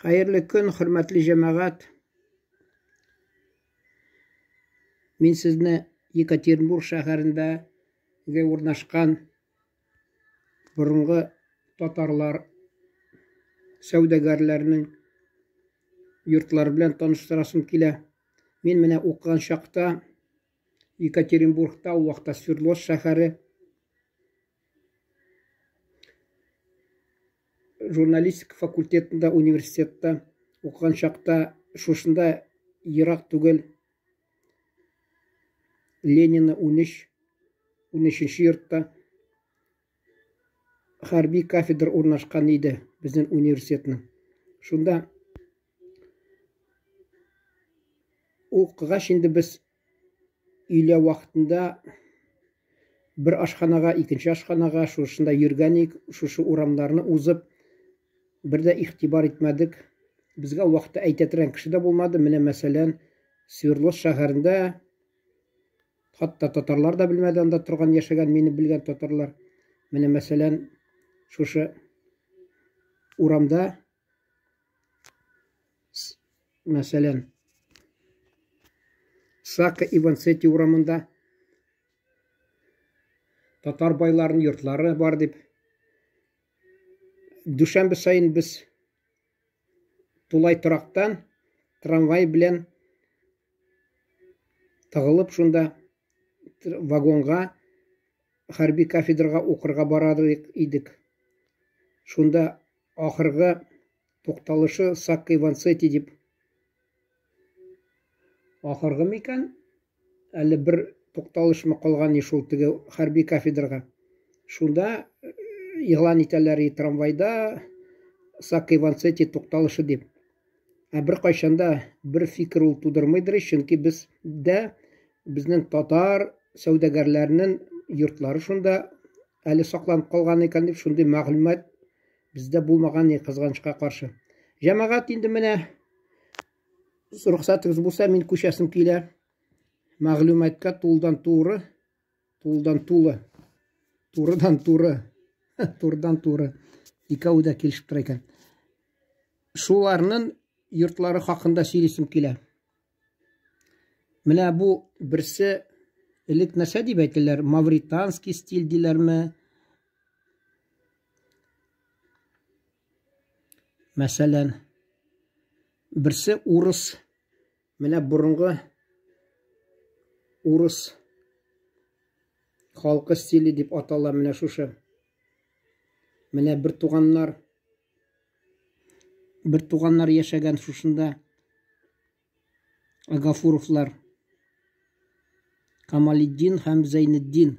Хәерле көн, хөрмәтле җәмәгать. Мин сезне Екатеринбург шәһәрендәге урнашкан борынгы татарлар сәүдәгәрләренең йортлары белән таныштырасым килә. Мин менә укыган чакта Екатеринбургта, ул вакытта Свердловск шәһәре, Журналистика факультетында, университетта укыган чакта шушында ерак түгел Ленина 13, 13 йортта хәрби кафедра урнашкан иде безнең университетның. Шунда укыгач инде без Өйлә вакытында бер ашханага, икенче ашханага шушында йөргән идек, шушы урамнарны узып, бер дә игътибар итмәдек. Безгә ул вакытта әйтә торган кеше дә булмады. Менә, мәсәлән, Свердловск шәһәрендә хәтта татарлар да белмәде анда торган, яшәгән, мине белгән татарлар. Менә, мәсәлән, шушы урамда Мәсәлән, Сака Иванцети урамында татар байларының йортлары бар дип. Дүшәмбе саен без тулай торактан трамвай белән тыгылып шунда вагонга хәрби кафедрага укырга бара идек. Шунда ахыргы тукталышы Саккой Ванцетти дип. Ахыргы микән? Әле бер тукталышмы калган ни шул теге хәрби кафедрага. Шунда игълан итәләр и трамвайда Саккой Ванцетти тукталышы дип. Ә беркайчан да бер фикер ул тудырмыйдыр, чөнки без дә безнең татар сәүдәгәрләренең йортлары шунда әле сакланып калган икән дип шундый мәгълүмат бездә булмаган ни кызганычка каршы. Җәмәгать инде менә рөхсәтегез булса мин күчәсем килә. Мәгълүматка тулдан туры, тулдан тулы, турыдан туры, турыдан туры. Икәү дә килешеп тора икән. Шуларның йортлары хакында сөйлисем килә. Менә бу берсе элек нәрсә дип әйтәләр? Мавританский стиль диләрме? Мәсәлән, берсе урыс. Менә борынгы урыс халкы стиле дип атала менә шушы. Менә бер туганнар бер туганнар яшәгән шушында Агафуровлар. Камалетдин һәм Зәйнетдин.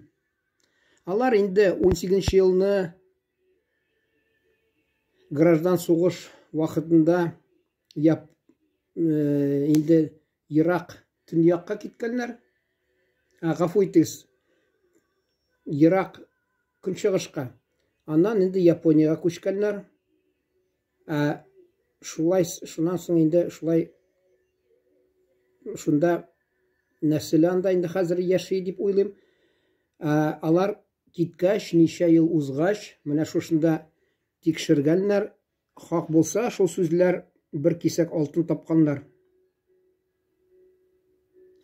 Алар инде 18 елны граждан сугыш вакытында яп, э, инде ерак төньякка киткәннәр. Ә, гафу итегез, ерак көнчыгышка. Аннан инде Япониягә күчкәннәр. Ә шулай шуннан соң инде шулай шунда нәселе анда инде хәзер яши дип уйлыйм. Ә, алар киткәч, ничә ел узгач, менә шушында тикшергәннәр, хак булса, шул сүзләр бер кисәк алтын тапканнар.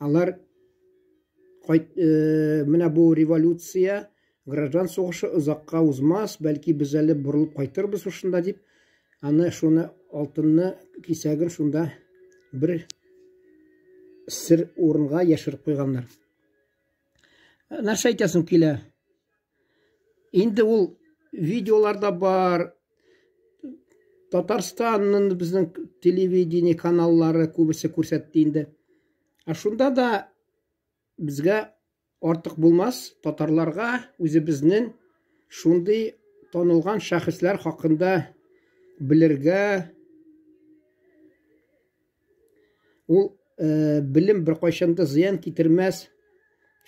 Алар кайт, э, менә бу революция, граждан сугышы озакка узмас, бәлки без әле борылып кайтырбыз шушында дип, аны шуны алтынны кисәген шунда бер сер урынга яшереп куйганнар. Нәрсә әйтәсем килә? Инде ул видеоларда бар. Татарстанның безнең телевидение каналлары күбесе күрсәтте инде. Ә шунда да безгә артык булмас, татарларга үзебезнең шундый танылган шәхесләр хакында белергә Ул э, белем беркайчан да зыян китермәс.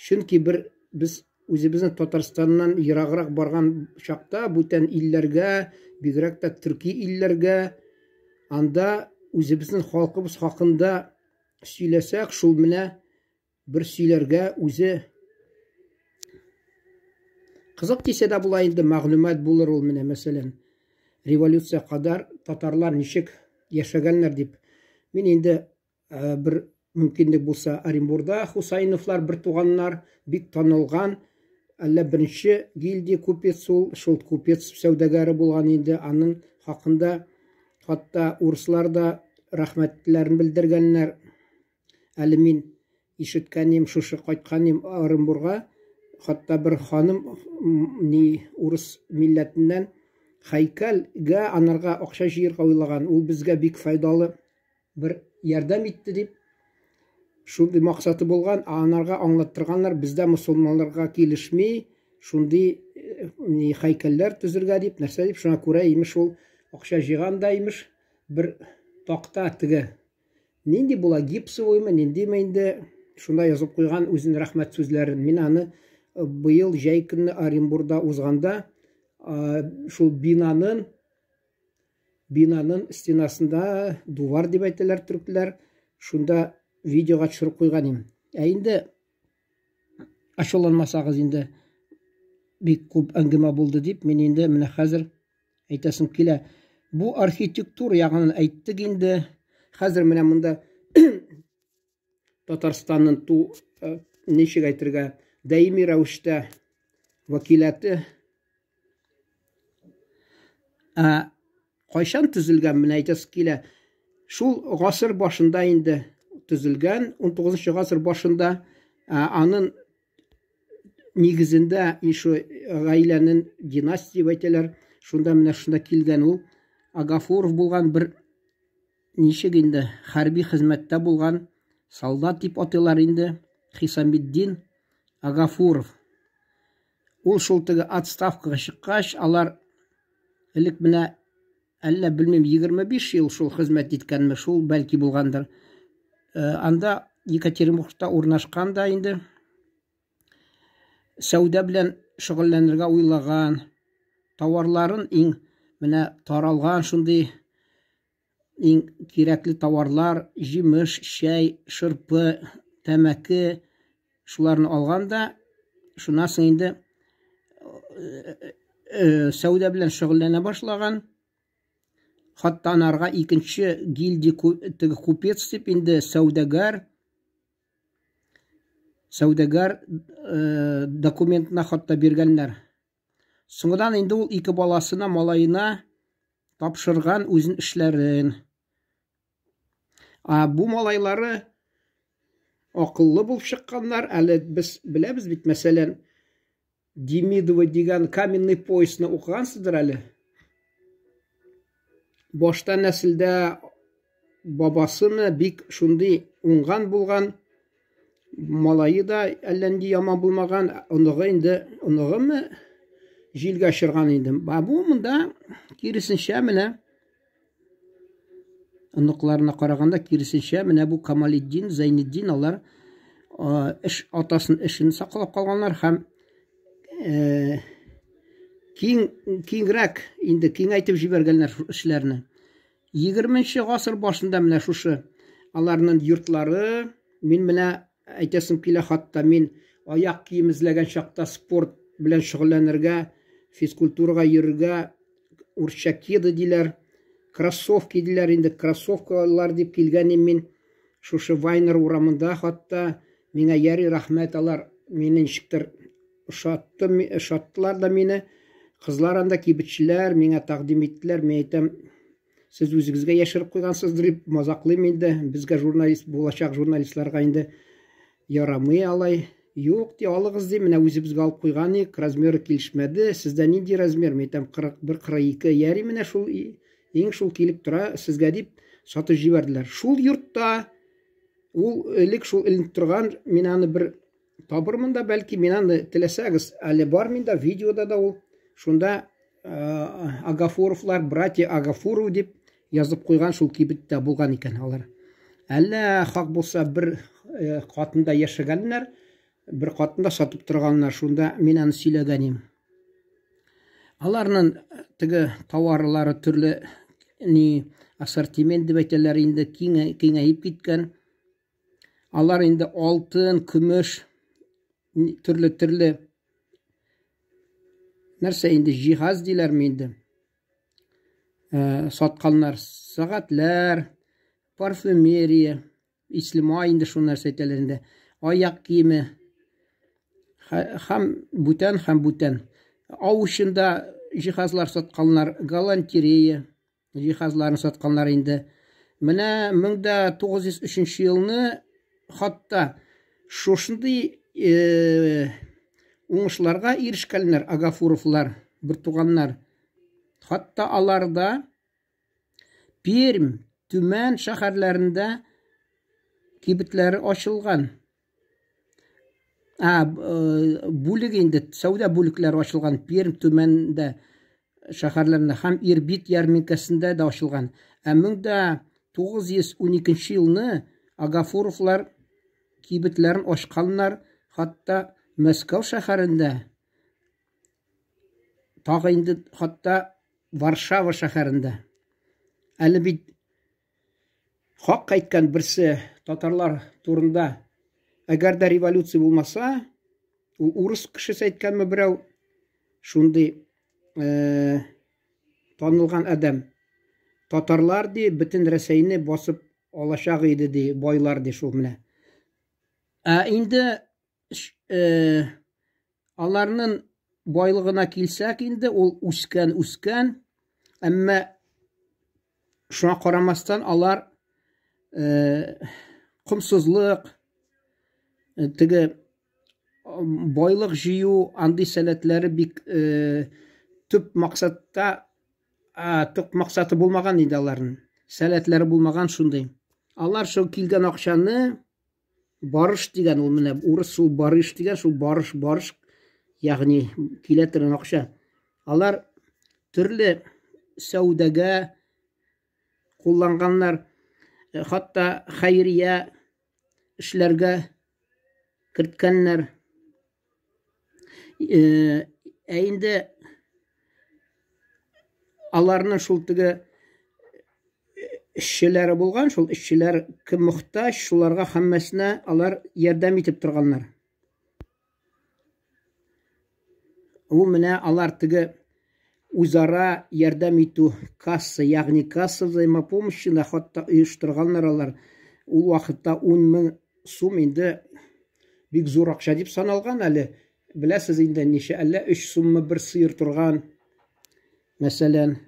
Чөнки бер без үзебезнең Татарстаннан ераграк барган чакта бүтән илләргә, бигрәк тә төрки илләргә, анда үзебезнең халкыбыз хакында сөйләсәк, шул менә Бер сөйләргә үзе кызык дисә дә була инде, мәгълүмат булыр ул менә, мәсәлән, революция кадәр татарлар ничек яшәгәннәр дип. Мин инде бер мөмкинлек булса Оренбурда Хусаиновлар бер туганнар бик танылган, әллә беренче гильдия купец ул, шул купец сәүдәгәре булган инде, аның хакында хатта урыслар да рәхмәтләрен белдергәннәр. Әле мин ишеткәнем, шушы кайтканым Оренбурга, хатта бер ханым ни урыс милләтеннән һәйкәлгә анарга акча җыярга уйлаган, ул безгә бик файдалы бер ярдәм итте дип, шундый максаты булган, ә анарга аңлаттырганнар, бездә мусульманнарга килешми, шундый ни һәйкәлләр төзергә дип, нәрсә дип, шуңа күрә имеш ул акча җыйган да имеш, бер такта теге нинди була, гипсовыймы, ниндиме инде, шунда язып куйган үзенең рәхмәт сүзләрен. Мин аны быел җәй көнне Оренбурда узганда шул бинаның стенасында дувар дип әйтәләр төркләр, шунда видеога төшереп куйган идем. Ә инде ачуланмасагыз инде бик күп әңгәмә булды дип, мин инде менә хәзер әйтәсем килә. Бу архитектура ягыннан әйттек инде. Хәзер менә монда Татарстанның ту ничек әйтергә, даими рәвештә вәкиләте. Ә кайчан төзелгән, менә әйтәсе килә. Шул гасыр башында инде төзелгән, 19 гасыр башында, аның нигезендә ишо гаиләнең династия дип әйтәләр. Шунда менә шунда килгән ул Агафуров булган бер ничек инде хәрби хезмәттә булган солдат дип атыйлар инде, Хисаметдин Агафуров. Ул шул теге отставкага чыккач, алар элек менә әллә белмим 25 ел шул хезмәт иткәнме, шул бәлки булгандыр. Анда Екатеринбургта урнашкан да инде сәүдә белән шөгыльләнергә уйлаган, товарларын иң менә таралган шундый иң кирәкле товарлар, җимеш, чәй, шырпы, тәмәке, шуларны алган да, шуннан соң инде сәүдә белән шөгыльләнә башлаган. Хатта анарга икенче гильдия теге купец дип инде сәүдәгәр документына хатта биргәннәр. Соңдан инде ул ике баласына, малаена тапшырган үзен эшләрен. А бу малайлары акыллы булып чыкканнар. Әле без беләбез бит, мәсәлән, Демидова дигән каменный поясны укыгансыздыр әле. Башта нәселдә бабасымы бик шундый уңган булган, малае да әллә нинди яман булмаган, оныгы инде, оныгымы җилгә очырган инде. Ә бу монда киресенчә менә оныкларына караганда киресенчә менә бу Камалетдин, Зәйнетдин алар эш атасын эшен саклап калганнар һәм киңрәк инде киңәйтеп җибәргәннәр эшләрне. 20 гасыр башында менә шушы аларның йортлары, мин менә әйтәсем килә, хатта мин аяк кием эзләгән чакта спорт белән шөгыльләнергә, физкультурага йөрергә, урысча кеды диләр, кроссовки диләр инде, кроссовкалар дип килгән идем мин. Шушы Вайнер урамында хатта миңа яри рәхмәт, алар мине ничектер ошаттылар да мине. Кызлар анда кибетчеләр миңа тәкъдим иттеләр, мин әйтәм, сез үзегезгә яшереп куйгансыздыр дип мазаклыйм инде. Безгә журналист булачак журналистларга инде ярамый алай. Юк, ди, алыгыз ди, менә үзебезгә алып куйган идек, размеры килешмәде. Сездә нинди размер? Мин әйтәм, 41, 42. Яри менә шул иң шул килеп тора сезгә дип сатып җибәрделәр. Шул йортта ул элек шул эленеп торган, мин аны бер табырмын да, бәлки мин аны теләсәгез, әле бар миндә видеода да ул. Шунда Агафуровлар, братья Агафуров дип язып куйган шул кибеттә булган икән алар. Әллә хак булса бер катында яшәгәннәр, бер катында сатып торганнар. Шунда мин аны сөйләгән идем. Аларның теге товарлары төрле ни ассортимент дип әйтәләр инде, киңәеп киткән. Алар инде алтын, көмеш, төрле-төрле нәрсә инде, җиһаз диләрме инде. сатканнар. Сәгатьләр, парфюмерия, исле май инде шул нәрсә әйтәләр инде. Аяк киеме һәм бүтән һәм бүтән. Ау өчен дә җиһазлар сатканнар, галантерея җиһазларын сатканнар инде. Менә 1903 елны хатта шушындый уңышларга ирешкәннәр Агафуровлар, бертуганнар. Хатта аларда Пермь, Төмән шәһәрләрендә кибетләре ачылган. Ә, бүлек инде, сәүдә бүлекләре ачылган Пермь, Төмәндә шәһәрләрендә һәм Ирбит ярминкәсендә дә ачылган. Ә 1912 елны Агафуровлар кибетләрен ачканнар, хатта Мәскәү шәһәрендә, тагы инде хатта Варшава шәһәрендә. Әле бит хак әйткән берсе татарлар турында, әгәр дә революция булмаса, ул урыс кешесе әйткәнме берәү, шундый танылган адәм. Татарлар ди, бөтен Рәсәйне басып алачак иде ди, байлар ди шул менә. Ә инде аларның байлыгына килсәк инде, ул үскән, үскән, әмма шуңа карамастан алар комсызлык, теге байлык җыю, андый сәләтләре бик төп максатта, төп максаты булмаган инде аларның. Сәләтләре булмаган шундый. Алар шул килгән акчаны барыш дигән ул менә урыс шул барыш дигән шул барыш барыш, ягъни килә торган акча. Алар төрле сәүдәгә кулланганнар, хатта хәйрия эшләргә керткәннәр. Ә инде аларның шул теге эшчеләре булган, шул эшчеләр кем мохтаҗ, шуларга һәммәсенә алар ярдәм итеп торганнар. Ул менә алар теге үзара ярдәм итү касса, ягъни касса взаимопомощи да хатта оештырганнар алар. Ул вакытта 10 мең сум инде бик зур акча дип саналган әле. Беләсез инде ничә, әллә 3 суммы бер сыер торган, мәсәлән.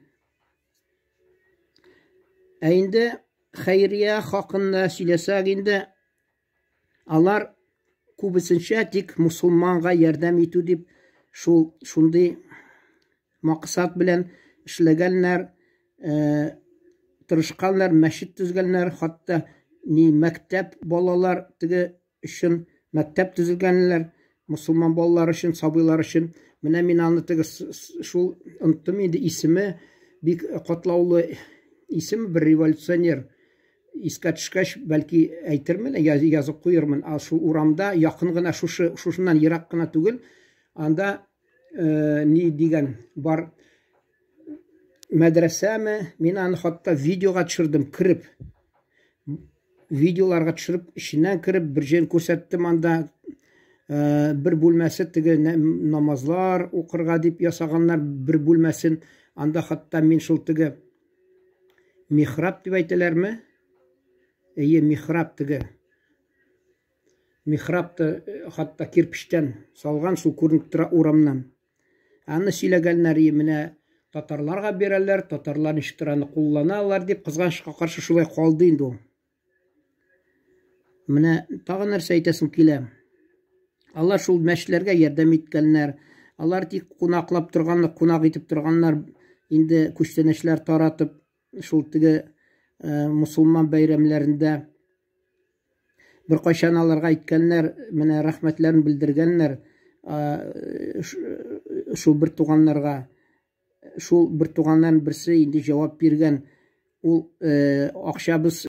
Ә инде хәйрия хакында сөйләсәк инде, алар күбесенчә тик мусулманга ярдәм итү дип шул шундый максат белән эшләгәннәр, тырышканнар, мәчет төзгәннәр, хатта ни мәктәп балалар теге өчен мәктәп төзегәннәр, мусулман балалар өчен, сабыйлар өчен. Менә мин аны теге шул оныттым инде исеме, бик катлаулы исем, бер революционер искә төшкәч, бәлки әйтермен, язып куермын. Ә шул урамда якын гына, шушы шушыннан ерак кына түгел, анда ни дигән бар мәдрәсәме, мин аны хатта видеога төшердем, кереп. Видеоларга төшереп, эченнән кереп, бер җирен күрсәттем анда. Бер бүлмәсе теге намазлар укырга дип ясаганнар бер бүлмәсен. Анда хатта мин шул теге михраб дип әйтәләрме? Әйе, михраб теге. Михраб та хатта кирпечтән салган, шул күренеп тора урамнан. Аны сөйләгәннәр, менә татарларга бирәләр, татарлар ничектер аны кулланалар дип, кызганычка каршы шулай калды инде ул. Менә тагы нәрсә әйтәсем килә. Алар шул мәчетләргә ярдәм иткәннәр. Алар тик кунаклап торганнар, кунак итеп торганнар, инде күчтәнәчләр таратып, шул теге мусулман бәйрәмнәрендә бер кайчан аларга әйткәннәр, менә рәхмәтләрен белдергәннәр шул бер туганнарга. Шул бер туганнан берсе инде җавап биргән. Ул акчабыз